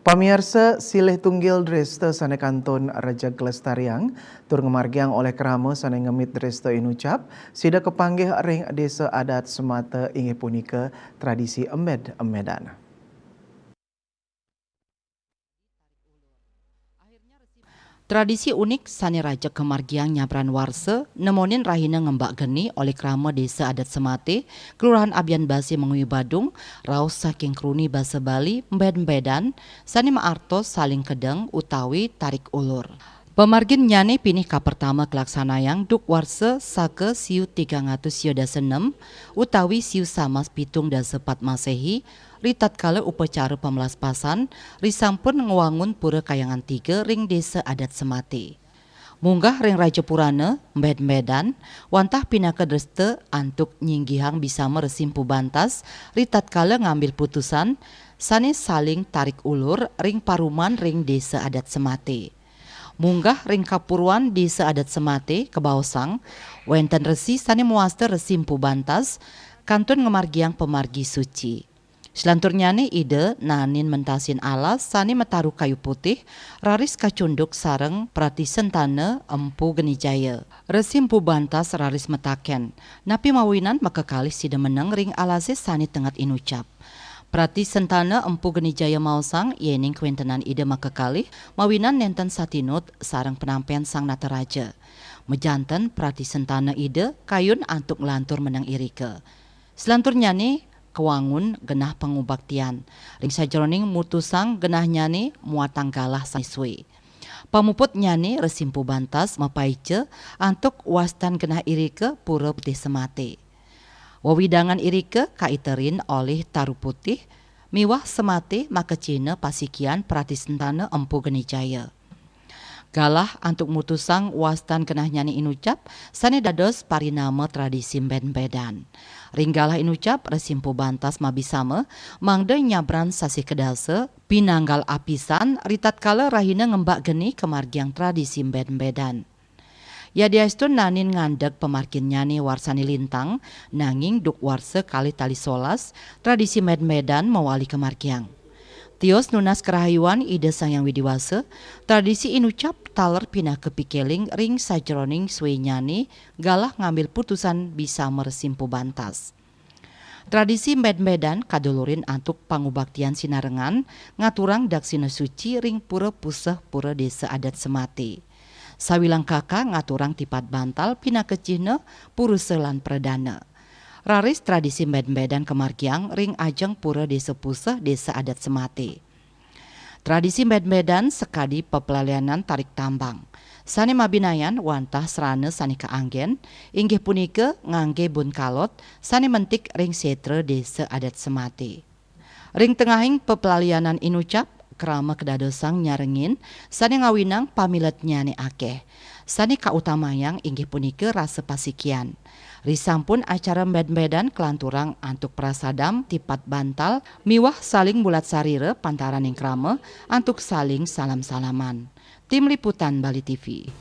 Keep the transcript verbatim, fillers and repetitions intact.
Pamiarsa, silih tunggil dresta sane kantun rejeg lestariang tur ngamargiang olih krama sane ngemit dresta inucap, sida kapanggih ring Desa Adat Semata, inggih punika tradisi embed-embedan. Tradisi unik sane rajeg kamargiang nyabran warsa, nemonin rahina ngembak geni olih krama Desa Adat Semate, Kelurahan Abian Base Mengwi Badung, raos saking kruni basa Bali, mbed-mbedan, sane maartos saling kedeng utawi tarik ulur. Pamarginnyane pinih kapertama kalaksanayang duk warsa saka siu tigang atus siu dasa nem utawi siu samas pitung dasa pat Masehi, ritatkala upacara pamlaspasan risampun ngwangun Pura Kayangan Tiga ring Desa Adat Semate. Munggah ring Rajapurana, mbed-mbedan, wantah pinaka dresta antuk nyinggihang bisama Resi Empu Bantas, ritatkala ngambil putusan, sane saling tarik ulur ring paruman ring Desa Adat Semate. Munggah ring kapurwan Desa Adat Semate, kabaosang, wenten resi sane mawasta Resi Empu Bantas, kantun ngamargiang pamargi suci. Selanturnyane Ida nanin mentasin alas sane mataru kayu putih, raris kacunduk sareng Pratisentana Empu Geni Jaya. Resi Empu Bantas raris mataken, napi mawinan makakalih sida meneng ring alase sane tenget inucap. Pratisentana Empu Geni Jaya maosang, yening kawentenan Ida makakalih, mawinan nenten satinut sareng panampen Sang Nataraja. Majanten Pratisentana Ida kayun antuk nglantur meneng irika. Selanturnyane kawangun genah pangubaktian. Ring sajeroning mutusang genahnyane muatang galah sane sue. Pamuputnyane Resi Empu Bantas mapaica antuk wastan genah irika Pura Putih Semate. Wewidangan irika kaiterin olih taru putih miwah semate makacihna pasikian Pratisentana Empu Geni Jaya. Galah antuk mutusang wastan genahnyane inucap sane dados parinama tradisi mbed-mbedan. Ring galah inucap Resi Empu Bantas mabisama mangda nyabran sasih kadasa pinanggal apisan ritatkala rahina ngembak geni kamargiang tradisi mbed-mbedan. Yadiastun nanin ngandeg pamarginnyane warsane lintang, nanging duk warsa kalih tali solas, tradisi mbed-mbedan mawali kamargiang. Tios nunas karahayuan Ida Sang Hyang Widi Wasa, tradisi inucap taler pinaka pikeling ring sajeroning suenyane galah ngambil putusan bisama Resi Empu Bantas. Tradisi mbed-mbedan kadulurin antuk pangubaktian sinarengan ngaturang daksina suci ring pura puseh pura Desa Adat Semate. Sawilangkaka ngaturang tipat bantal pinaka cihna purusa lan pradana. Raris tradisi mbed-mbedan kamargiang ring ajeng pura Desa Puseh Desa Adat Semate. Tradisi mbed-mbedan sakadi pepelalianan tarik tambang. Sane mabinayan wantah srana sane kaanggen, inggih punika ngangge bun kalot sane mentik ring setra Desa Adat Semate. Ring tengahing pepelalianan inucap, krama kadadosang nyarengin sane ngawinang pamiletnyane akeh. Sane kautamayang inggih punika rasa pasikian. Risampun acara mbed-mbedan kalanturang antuk prasadam tipat bantal miwah saling mulat sarira pantaraning krama antuk saling salam-salaman. Tim Liputan Bali T V.